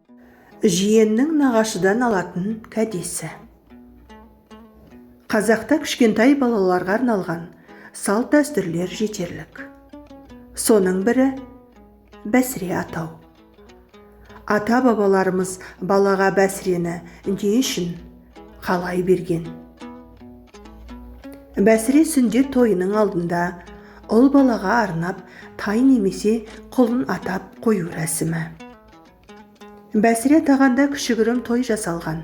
Жиеннің нағашыдан алатын кәдесі. Қазақта кішкентай балаларға арналған салт-дәстүрлер жетерлік. Соның бірі – бәсіре атау. Ата-бабаларымыз балаға бәсірені не үшін, қалай берген? Бәсіре сүндет тойының алдында ұл балаға арнап тай немесе құлын атап қою рәсімі. Бәсіре атағанда кішігірім той жасалған.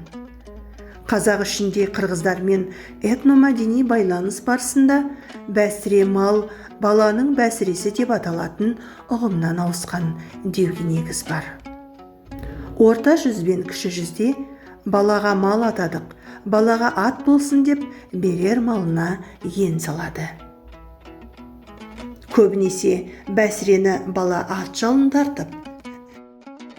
Қазақ ішінде қырғыздармен этномәдени байланыс барысында бәсіре мал баланың бәсіресі деп аталатын ұғымнан ауысқан деуге негіз бар. Орта жүз бен Кіші жүзде балаға мал атадық, балаға ат болсын деп берер малына ен салады. Көбінесе бәсірені бала ат жалын тартып,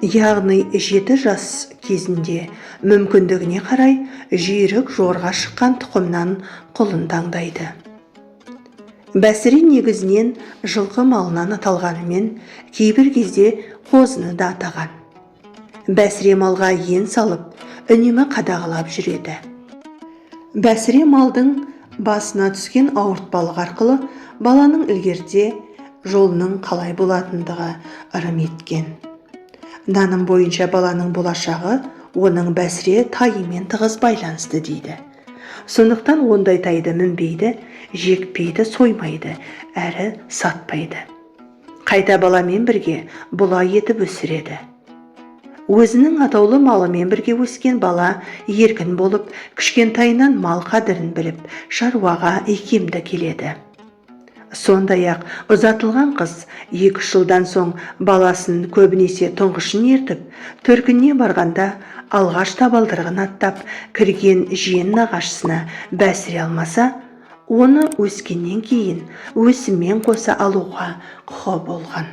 яғни 7 жас кезінде мүмкіндігіне қарай жүйрік жорға шыққан тұқымнан құлын таңдайды. Бәсіре негізінен жылқы малынан аталғанымен, кейбір кезде қозыны да атаған. Бәсіре малға ен салып, үнемі қадағалап жүреді. Бәсіре малдың басына түскен ауыртпалық арқылы баланың ілгеріде жолының қалай болатындығы ырым еткен. Наным бойынша, баланың болашағы оның бәсіре тайымен тығыз байланысты дейді. Сондықтан ондай тайды мінбейді, жекпейді, соймайды әрі сатпайды. Қайта баламен бірге бұлай етіп өсіреді. Өзінің атаулы малымен бірге өскен бала еркін болып, кішкентайынан мал қадірін біліп, шаруаға икемді келеді. Сондай-ақ ұзатылған қыз 2-үш жылдан соң баласын, көбінесе тұңғышын ертіп, төркініне барғанда, алғаш табалдырығын аттап кірген жиен нағашысына бәсіре алмаса, оны өскеннен кейін өсіммен қоса алуға құқы болған.